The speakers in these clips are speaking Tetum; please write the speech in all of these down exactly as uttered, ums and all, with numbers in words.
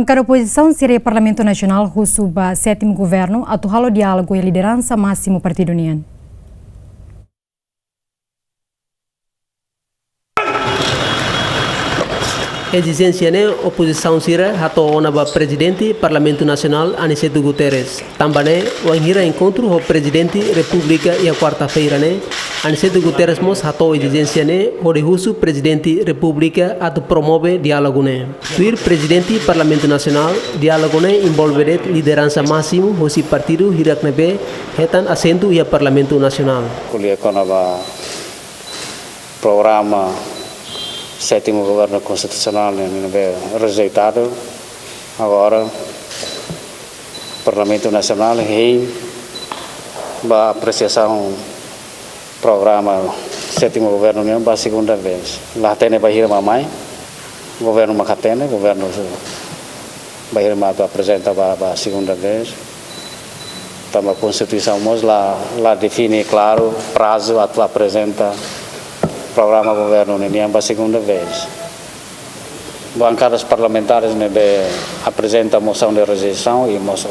Bankada opozisaun sira iha Parlamentu Nasionál husu ba sétimu governu atu halo diálogu iha lideransa másimu partidu nian. Ezijénsia ne'e opozisaun sira hato'o ona ba Prezidente Parlamentu Nasionál Aniceto Guterres. Tanba ne'e, wainhira enkontru ho Prezidente Repúblika iha kuarta-feira ne'e, Aniceto Guterres mós hato'o ezijénsia ne'e hodi husu Prezidente Repúblika atu promove diálogu ne'e. Tuir Prezidente Parlamentu Nasionál, diálogu ne'e envolve de'it lideransa másimu hosi partidu hirak ne'ebé hetan asentu iha Parlamentu Nasionál. Ko'alia kona-ba programa sétimu governu konstitusionál ne'e, ne'ebé rejeitadu. Agora, Parlamentu Nasionál hein ba apresiasaun programa sétimu governu nian ba segunda vez. La hatene bainhira mak mai, governu mak hatene, governu bainhira mak atu aprezenta ba, ba segunda vez. Tanba Konstituisaun mós la, la define klaru prazu atu aprezenta programa governu nian ba segunda vez. Bankadas parlamentares ne'ebé aprezenta mosaun de rejeisaun i mos-,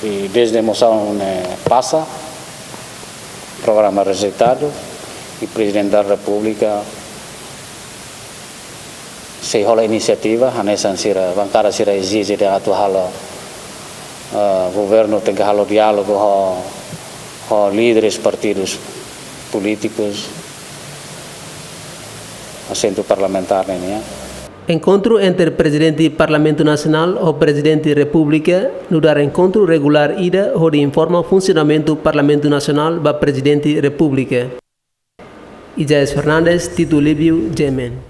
i desde mosaun ne'e pasa, programa rejeitadu, i Prezidente da Repúblika sei hola inisiativa, hanesan sira, bankada sira ezije dehan atu halo, eh, governu tenke halo diálogu ho, ho líderes partidus polítikus, asentu parlamentár ne'e nian. Enkontru entre Prezidente Parlamentu Nasionál ho Prezidente Repúblika nu'udar enkontru regulár ida hodi informa funsionamentu Parlamentu Nasionál ba Prezidente Repúblika. Isaias Fernandes, Tito Livio, G M N.